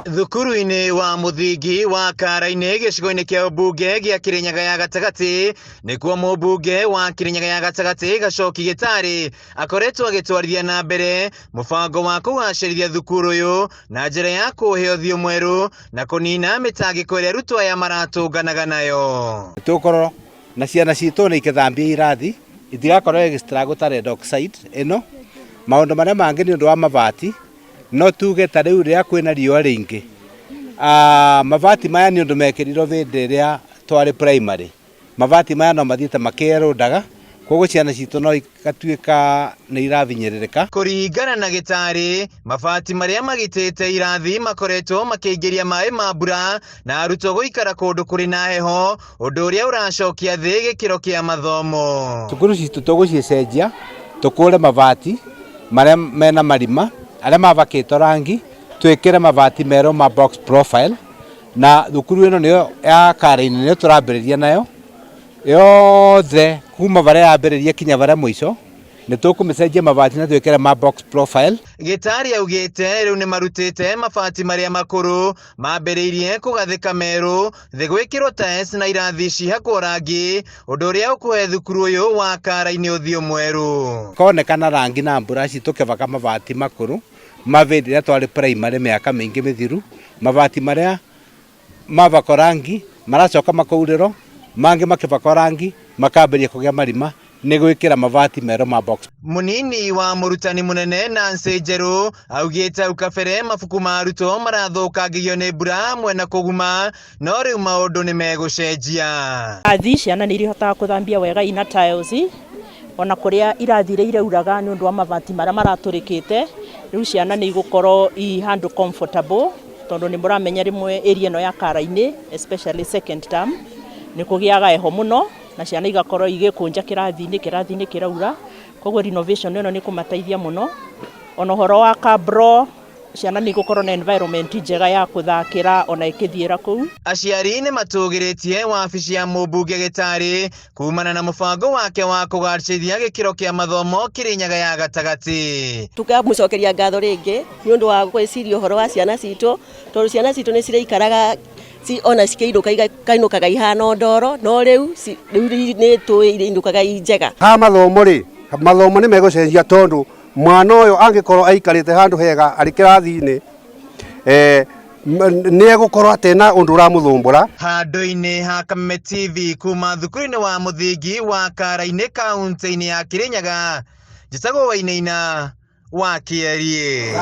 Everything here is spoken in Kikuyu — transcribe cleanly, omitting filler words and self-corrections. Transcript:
Thukuru-inĩ wa mũthingi wa Karainĩ gĩcigo-inĩ kĩa ũmbunge gĩa Kĩrĩnyaga ya gatagatĩ nĩkuo mũmbunge wa Kĩrĩnyaga ya gatagatĩ Gacoki Gĩtarĩ akoretwo agĩtwarithia na mbere mũbango wa kũgacĩrithia thukuru ũyũ na njĩra ya kũũhe ũthiũ mwerũ na kũnina mĩtangĩko ĩrĩa arutwo aya maratũnganaga nayo. Tũkorwo na ciana citũ nĩ ikĩthambia irathi itigakorwo ĩgĩ ta lead oxide ĩno. Maũndũ marĩa mangĩ nĩ ũndũ wa mabati, no tuge ta rĩu rĩrĩa kwĩna riũa rĩingĩ, mabati maya nĩ ũndũ mekĩrirwo hĩndĩ ĩrĩa twarĩ primary, mabati maya no mathiĩte makĩerũndaga, koguo ciana citũ no igatuĩka nĩ irabinyĩrĩrĩka. Kũringana na Gĩtarĩ, mabati marĩa magitĩte irathi makoretwo makĩingĩria maĩ ma mbura na arutwo gũikara kũndũ kũrĩ na heho, ũndũ ũrĩa ũracokia thĩ gĩkĩro kĩa mathomo. Cukuru citũ tũgũcicenjia tũkũre mabati marĩa mena marima, arĩa mabakĩtwo rangi, twĩkĩre mabati merũ ma box profile, na thukuru ĩno nĩyo ya Karainĩ nĩyo tũrambĩrĩria nayo yothe kuma harĩa yambĩrĩria kinya harĩa mũico, nĩ tũkũmĩcenjia mabati na twĩkĩre ma box profile. Gĩtarĩ augĩte rĩu nĩmarutĩte mabati marĩa makũrũ mambĩrĩirie kũgathĩka merũ thĩ gwĩkĩrwo tiles na irathi cihakwo rangi, ũndũ ũrĩa ũkũhe thukuru ũyũ wa Karainĩ ũthiũ mwerũ. Konekana rangi na mburaci tũkĩbaka mabati makũrũ ma hĩndĩ ĩrĩa twarĩ primary mĩaka mĩingĩ mĩthiru, mabati marĩa mabakwo rangi maracoka makaurĩrwo, mangĩ makĩbakwo rangi makambĩrĩria kũgĩa marima nĩ gwĩkĩra mabati merũ ma box. Mũnini wa mũrutani mũnene Nancy Njerũ augĩte hau kabere mabuku ma arutwo marathũkangĩgio nĩ mbura hamwe na kũguma, no rĩu maũndũ nĩ megũcenjia. Irathi ciana nĩ irihotaga kũthambia wega ina tiles, ona kũrĩa irathi iria irauraga nĩ ũndũ wa mabati marĩa maratũrĩkĩte, rĩu ciana nĩ igũkorwo i handũ comfortable, tondũ nĩ mũramenya rĩmwe area ĩno ya Karainĩ especially second term nĩ kũgĩaga heho mũno na ciana igakorwo igĩkũnja kĩrathi-inĩ, kĩrathi-inĩ kĩraura, koguo renovation ĩno nĩ ĩkũmateithia mũno. Ona ũhoro wa cabro, ciana nĩ igũkorwo na environment njega ya kũthakĩra ona ĩkĩthiĩra kũu. Aciari nĩ matũgĩrĩtie wabici ya mũmbunge Gĩtarĩ kumana na mũbango wake wa kũgacĩrithia gĩkĩro kĩa mathomo Kĩrĩnyaga ya gatagatĩ. Tũkamũcokeria ngatho rĩngĩ nĩ ũndũ wa gwĩciria ũhoro wa ciana citũ, tondũ ciana citũ nĩ ciraikaraga ona cikĩinũka ikainũkaga ihana ndoro, no rĩu nĩ tũĩ irĩinũkaga i njega. Ha mathomo rĩ, mathomo nĩ megũcenjia tondũ mwana ũyũ angĩkorwo aikarĩte handũ hega arĩ kĩrathi-inĩ, nĩ egũkorwo atena ũndũ ũramũthumbũra. Handũ-inĩ ha Kameme TV kuma thukuru-inĩ wa mũthingi wa Karainĩ kaunti-inĩ ya Kĩrĩnyaga, njĩtagwo Wainaina wa Kĩeriĩ.